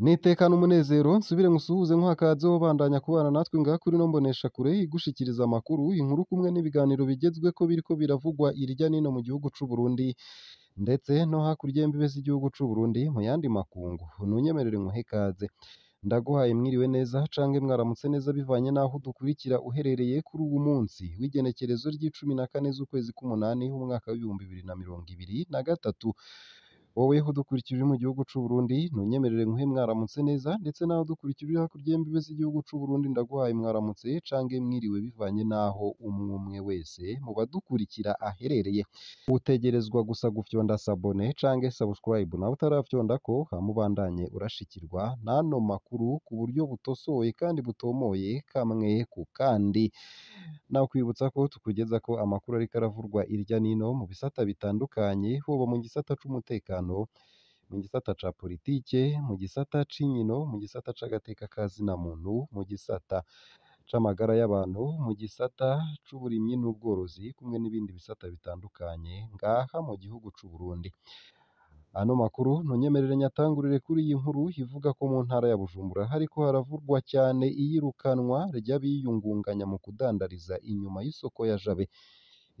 Nitekana umunezero nsubire nkusuhuze nkuha bandanya kubana natwe ngaha kuri ino mboneshakure igushikiriza amakuru, inkuru kumwe n'ibiganiro bigezweko biriko biravugwa irya nino mu gihugu c'u Burundi ndetse no hakurya y'imbibe z'igihugu c'u Burundi mu yandi makungu. Ntunyemerere nkuhe ikaze, ndaguhaye mwiriwe neza canke mwaramutse neza bivanye n'aho udukurikira uherereye kuri uwu munsi w'igenekerezo ry'icumi na kane z'ukwezi k'umunani w'umwaka w'2023. Wowe udukurikira uri mu gihugu c'u Burundi ntunyemerere nkuhe mwaramutse neza, ndetse nawe udukurikira uri hakurya y'imbibe z'igihugu c'u Burundi ndaguhaye mwaramutse canke mwiriwe bivanye n'aho umwe umwe wese mu badukurikira aherereye. Utegerezwa gusa gufyonda s'abonner canke subscribe, nawe utarafyondako hama ubandanye urashikirwa n'ano makuru ku buryo butosoye kandi butomoye kamwe ku kandi. Nakwibutsa ko tukugezako amakuru ariko aravurwa irya nino mu bisata bitandukanye, hoba mu gisata c'umutekano, mu gisata ca politike, mu gisata c'inkino, mu gisata c'agateka ka zina muntu, mu gisata c'amagara y'abantu, mu gisata c'uburimyi n'ubworozi kumwe n'ibindi bisata bitandukanye ngaha mu gihugu c'u Burundi. Ano makuru ntunyemerere nyatangurire kuri iyi nkuru ivuga ko mu ntara ya Bujumbura hariko haravurwa cyane iyirukanwa ry'abiyungunganya mu kudandariza inyuma y'isoko ya Jabe.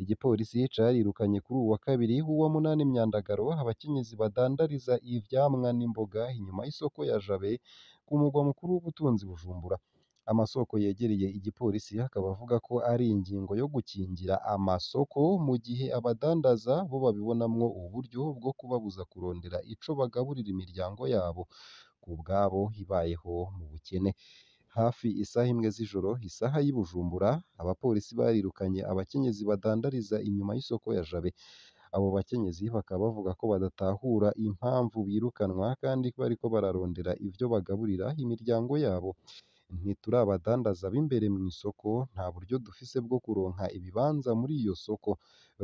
Igipolisi carirukanye kuri uwu wa kabiri w'uwa munani Myandagaro abakenyezi badandariza ivyamwa n'imboga inyuma y'isoko ya Jabe ku mugwa mukuru w'ubutunzi Bujumbura. Amasoko yegereye igipolisi akaba avuga ko ari ingingo yo gukingira amasoko mu gihe abadandaza bo babibonamwo uburyo bwo kubabuza kurondera ico bagaburira imiryango yabo, ku bwabo ibayeho mu bukene. Hafi isaha imwe z'ijoro, isaha y'i Bujumbura, abapolisi barirukanye abakenyezi badandariza inyuma y'isoko ya Jabe. Abo bakenyezi bakaba bavuga ko badatahura impamvu birukanwa kandi bariko bararondera ivyo bagaburira imiryango yabo. Ntituri abadandaza b'imbere mw'isoko, nta buryo dufise bwo kuronka ibibanza muri iyo soko.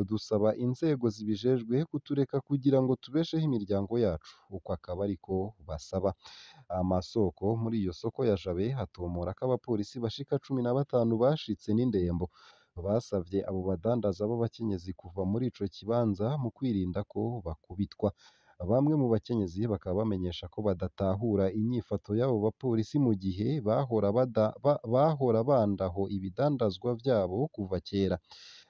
Dusaba inzego zibijejwe kutureka kugira ngo tubesheho imiryango yacu. Uko akaba ariko basaba. Amasoko muri iyo soko ya Jabe atomora ko abapolisi bashika 15 bashitse n'indembo. Basavye abo badandaza b'abakenyezi kuva muri ico kibanza mu kwirinda ko bakubitwa. Bamwe mu bakenyezi bakaba bamenyesha ko badatahura inyifato y'abo bapolisi mu gihe bahora bandaho ibidandazwa vyabo kuva kera.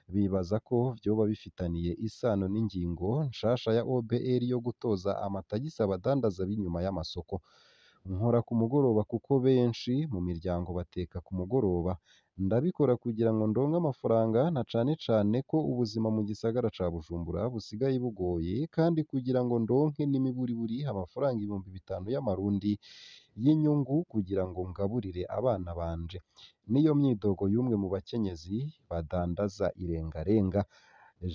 Bibaza ko vyoba bifitaniye isano n'ingingo nshasha ya OBR yo gutoza amatagisi abadandaza b'inyuma y'amasoko. Nkora ku mugoroba kuko benshi mu miryango bateka ku mugoroba. Ndabikora kugira ngo ndonke amafaranga na cane cane ko ubuzima mu gisagara ca Bujumbura busigaye bugoye, kandi kugira ngo ndonke n'imiburiburi amafaranga 5000 y'amarundi y'inyungu kugira ngo ngaburire abana banje. Niyo myidogo y'umwe mu bakenyezi badandaza irengarenga.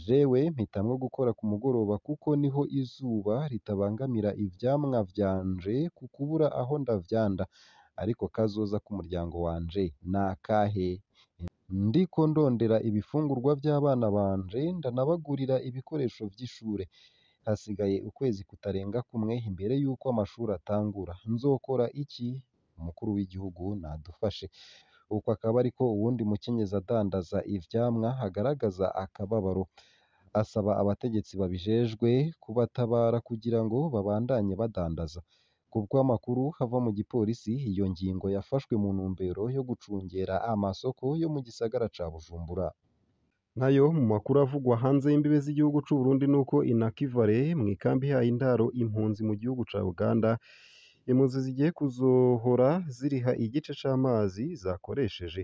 Jewe mpitamwo gukora ku mugoroba kuko niho izuba ritabangamira ivyamwa vyanje ku kubura aho ndavyanda. Ariko kazoza k'umuryango wanje nakahe? Ndiko ndondera ibifungurwa vy'abana banje ndanabagurira ibikoresho vy'ishure. Hasigaye ukwezi kutarenga kumwe imbere y'uko amashuri atangura. Nzokora iki? Umukuru w'igihugu nadufashe. Uko akaba ariko uwundi mukenyezi adandaza ivyamwa agaragaza akababaro. Asaba abategetsi babijejwe kubatabara kugira ngo babandanye badandaza. Kubw'amakuru ava mu gipolisi, iyo ngingo yafashwe mu ntumbero yo gucungera amasoko yo mu gisagara ca Bujumbura. Nayo mu makuru avugwa hanze y'imbibe z'igihugu c'u Burundi nuko Inakivale mw'ikambi ihaye indaro impunzi mu gihugu ca Uganda, impunzi zigiye kuzohora ziriha igice c'amazi zakoresheje.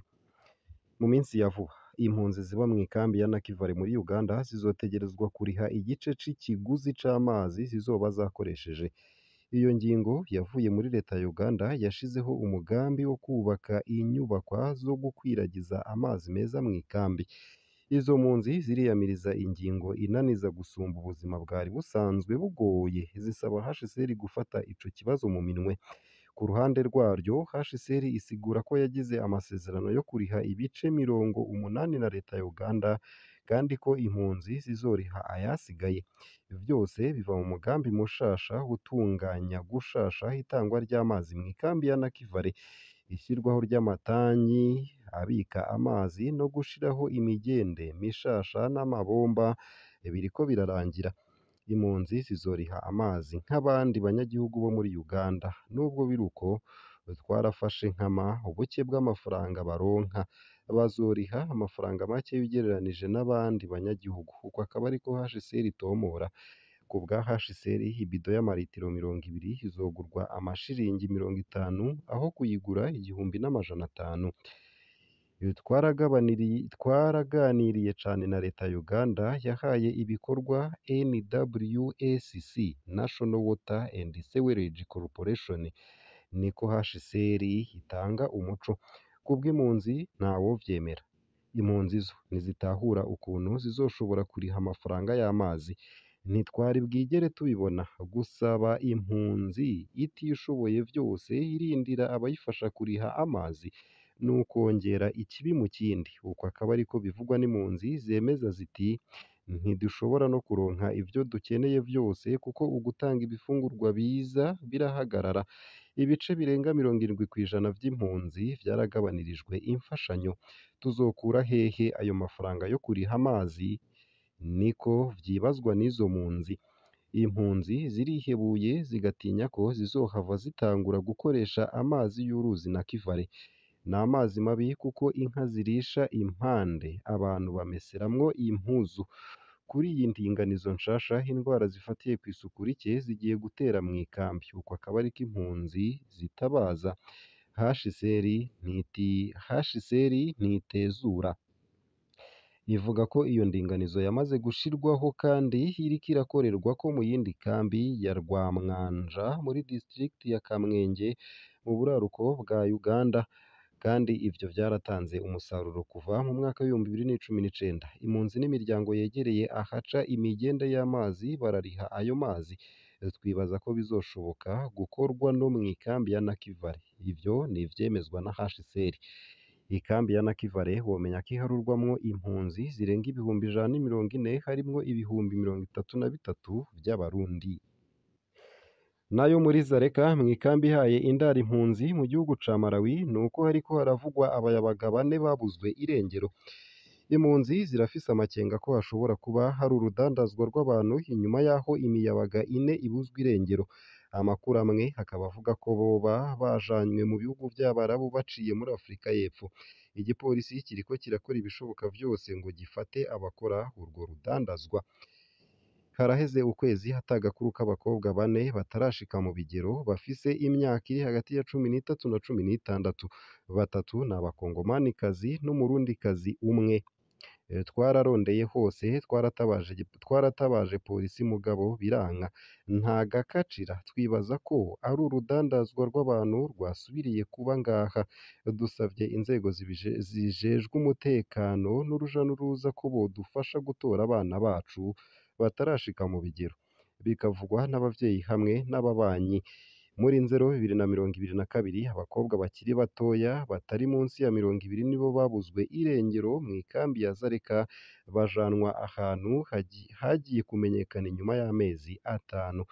Mu minsi ya vuba, impunzi ziba mw'ikambi ya Nakivale muri Uganda zizotegerezwa kuriha igice c'ikiguzi c'amazi zizoba zakoresheje. Iyo ngingo yavuye muri leta ya Uganda yashizeho umugambi wo kubaka inyubakwa zo gukwiragiza amazi meza mw'ikambi. Izo mpunzi ziriyamiriza ingingo inaniza gusumba ubuzima bwari busanzwe bugoye, zisaba HCR gufata ico kibazo mu minwe. Ku ruhande rwaryo, HCR isigura ko yagize amasezerano yo kuriha ibice 80 na leta ya Uganda kandi ko impunzi zizoriha ayasigaye. Vyose biva mu mugambi mushasha utunganya gushasha itangwa ry'amazi mw'ikambi ya Nakivale, ishirwaho ry'amatanki abika amazi no gushiraho imigende mishasha n'amabomba biriko birarangira. Impunzi zizoriha amazi nk'abandi banyagihugu bo muri Uganda. Nubwo biruko, twarafashe nkama ubuke bw'amafaranga baronka, bazoriha amafaranga make ugereranije n'abandi banyagihugu. Uko akaba ariko HCR itomora. Ku bwa HCR, ibido y'amaritiro 20 izogurwa amashiringi 50 aho kuyigura 1500. Twaraganiriye cane na leta ya Uganda yahaye ibikorwa NWSC, National Water and Sewerage Corporation, niko HCR itanga umuco. Kubw'impunzi ntawovyemera. Impunzi zo ntizitahura ukuntu zizoshobora kuriha amafaranga y'amazi. Ntitwari bwigere tubibona. Gusaba impunzi itishoboye vyose irindira abayifasha kuriha amazi ni ukongera ikibi mu kindi. Uko akaba ariko bivugwa n'impunzi zemeza ziti: ntidushobora no kuronka ivyo dukeneye vyose kuko ugutanga ibifungurwa biza birahagarara. Ibice birenga 70% vy'impunzi vyaragabanirijwe imfashanyo. Tuzokura hehe ayo mafaranga yo kuriha amazi? Niko vyibazwa n'izo mpunzi. Impunzi zirihebuye zigatinya ko zizohava zitangura gukoresha amazi y'uruzi Nakivale. Ni amazi mabi kuko inka zirisha impande, abantu bameseramwo impuzu. Kuri iyi ndinganizo nshasha, indwara zifatiye kw'isuku rike zigiye gutera mw'ikambi. Uko akaba ariko impunzi zitabaza. HCR ntitezura. Ivuga ko iyo ndinganizo yamaze gushirwaho kandi iriko irakorerwako mu yindi kambi ya Rwamwanja muri district ya Kamwenge mu buraruko bwa Uganda, kandi ivyo vyaratanze umusaruro kuva mu mwaka w'2019. Impunzi n'imiryango yegereye ahaca imigende y'amazi barariha ayo mazi. Twibaza ko bizoshoboka gukorwa no mw'ikambi ya Nakivale. Ivyo ni ivyemezwa na HCR. Ikambi ya Nakivale womenya ko iharurwamwo impunzi zirenga 140,000, harimwo 33,000 vy'Abarundi. Nayo muri Zareka mw'ikambi ihaye indaro impunzi mu gihugu ca Malawi, nuko hariko haravugwa abayabaga bane babuzwe irengero. Impunzi zirafise amakenga ko hashobora kuba hari urudandazwa rw'abantu inyuma y'aho imiyabaga ine ibuzwe irengero. Amakuru amwe akaba avuga ko boba bajanywe mu bihugu vy'Abarabu baciye muri Afrika y'Epfo. Igipolisi kiriko kirakora ibishoboka vyose ngo gifate abakora urwo rudandazwa. Haraheze ukwezi ata gakuru k'abakobwa bane batarashika mu bigero bafise imyaka iri hagati ya 13 na 16. Batatu ni abakongomanikazi n'umurundikazi umwe. Twararondeye hose, twaratabaje polisi mugabo biranka. Nta gakacira, twibaza ko ari urudandazwa rw'abantu rwasubiriye kuba ngaha. Dusavye inzego zijejwe umutekano n'uruja n'uruza ko bodufasha gutora abana bacu batarashika mu bigero. Bikavugwa n'abavyeyi hamwe n'ababanyi. Muri Nzero 2022, abakobwa bakiri batoya batari munsi ya 20 nibo babuzwe irengero mw'ikambi ya Zareka, bajanwa ahantu hagiye kumenyekana inyuma y'amezi 5.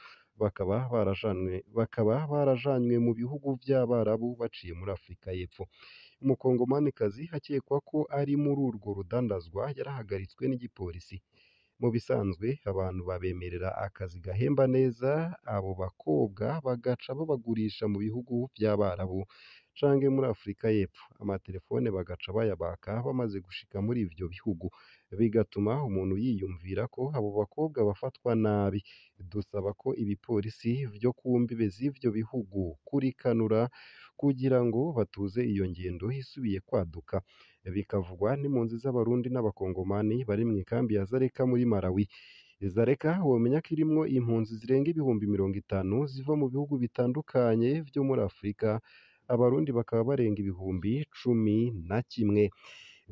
Bakaba barajanywe mu bihugu vy'Abarabu baciye muri Afrika y'Epfo. Umukongomanikazi akekwa ko ari muri urwo rudandazwa yarahagaritswe n'igipolisi. Mu bisanzwe abantu babemerera akazi gahemba neza, abo bakobwa bagaca babagurisha mu bihugu vy'Abarabu canke muri Afrika y'Epfo. Amatelefone bagaca bayabaka bamaze gushika muri ivyo bihugu, bigatuma umuntu yiyumvira ko abo bakobwa bafatwa nabi. Dusaba ko ibipolisi vyo ku mbibe z'ivyo bihugu kurikanura kugira ngo batuze iyo ngendo isubiye kwaduka. Bikavugwa n'impunzi z'Abarundi n'Abakongomani bari mw'ikambi ya Zareka muri Malawi. Zareka womenya ko irimwo impunzi zirenga 50,000 ziva mu bihugu bitandukanye vyo muri Afrika, Abarundi bakaba barenga 11,000.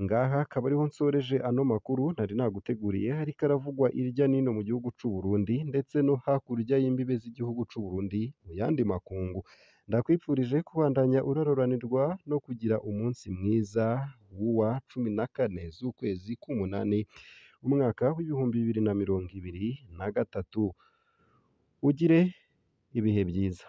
Ngaha akaba ariho nsoreje ano makuru nari naguteguriye, ariko aravugwa irya nino mu gihugu c'u Burundi ndetse no hakurya y'imbibe z'igihugu c'u Burundi mu yandi makungu. Ndakwifurije kubandanya uraroranirwa no kugira umunsi mwiza w'uwa 14 z'ukwezi k'umunani umwaka w'2023. Ugire ibihe byiza.